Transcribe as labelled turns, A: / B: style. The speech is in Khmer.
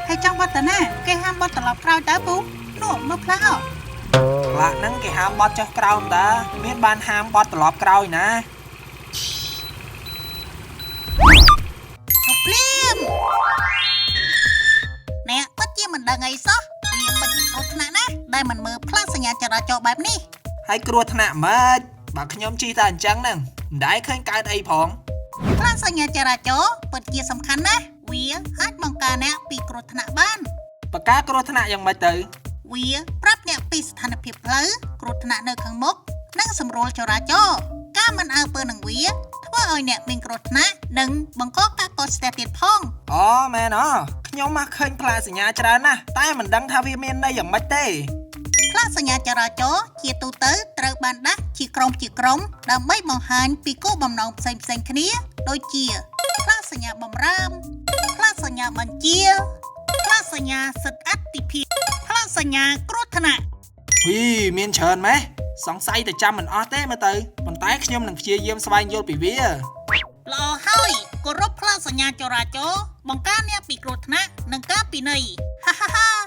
A: ហើយចង់បត់តាណាគេហាមបត់ត្រឡប់ក្រោយតើពូនោះមើលផ្លាកអ
B: ផ្លាកហ្នឹងគេហាមបត់ចុះក្រោមតាមានបានហាមបត់ត្រឡប់ក្រោយណា
A: ឈប់ភ្លាមអ្នកពិតជាមិនដឹងអីសោះវាពិតជាគ្រោះថ្នាក់ណាស់ដែលមិនមើលផ្លាកសញ្ញាចរាចរណ៍បែបនេះ
B: ហើយគ្រោះថ្នាក់ម៉េចបើខ្ញុំជិះតែអញ្ចឹងហ្នឹងមិនដែលឃើញកើតអីផង
A: ផ្លាកសញ្ញាចរាចរណ៍ពិតជាសំខាន់ណាស់វាអាចបង្ការអ្នកពីគ្រោះថ្នាក់បាន
B: បកាគ្រោះថ្នាក់យ៉ាងម៉េចទៅ
A: វាប្រាប់អ្នកពីស្ថានភាពផ្លូវគ្រោះថ្នាក់នៅខាងមុខនិងសម្រួលចរាចរណ៍ការមិនអើពើនឹងវាធ្វើឲ្យអ្នកមានគ្រោះថ្នាក់និងបង្កការកកស្ទះទៀតផង
B: អូមែនអខ្ញុំមកឃើញផ្លាកសញ្ញាច្រើនណាស់តែមិនដឹងថាវាមានន័យយ៉ាងម៉េចទេ
A: ផ្លាកសញ្ញាចរាចរណ៍ជាទូទៅត្រូវបានដាក់ជាក្រុមជាក្រុមដើម្បីបង្ហាញពីគោលបំណងផ្សេងៗគ្នាដូចជាផ្លាកសញ្ញាបំរាមផ្លាកសញ្ញាបញ្ជាផ្លាកសញ្ញាសិទ្ធិអតិភិបផ្លាកសញ្ញាគ្រោះថ្នាក់
B: ហ៊ីមានច្រើនម៉េះសង្ស័យតែចាំមិនអស់ទេមើលទៅប៉ុន្តែខ្ញុំនឹងព្យាយាមស្វែងយល់ពីវា
A: ល្អហើយគោរពផ្លាកសញ្ញាចរាចរណ៍បង្ការអ្នកពីគ្រោះថ្នាក់និងការពិន័យហាហាហា